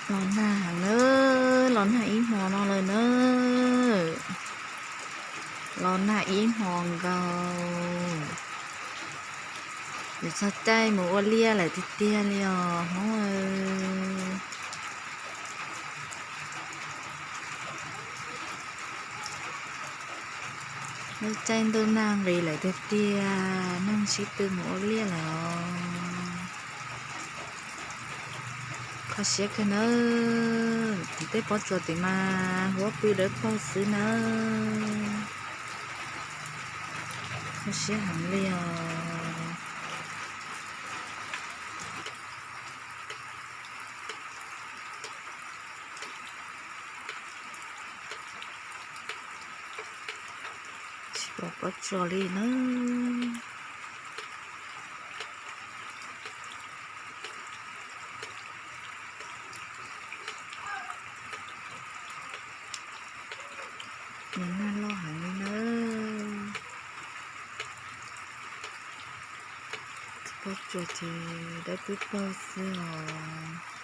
Los nag heev na, los nag ib hmo no lawm na, los nag ib hmo nkaus. Yuav txog caij mus ua liaj lawm tiag tiag li os Hmoob. Lub caij ntuj nag nqis lawm tiag tiag, neeg sib tw mus ua liaj lawm os. Kho siab kawg nawb, tim tej pob tsuas tim mas huab pw dawb paug xwb nawb. Kho siab heev li os. Tsis pom pob tsuas li na. Nag loj heev li na. Pob tsuas ces dawb paug xwb os.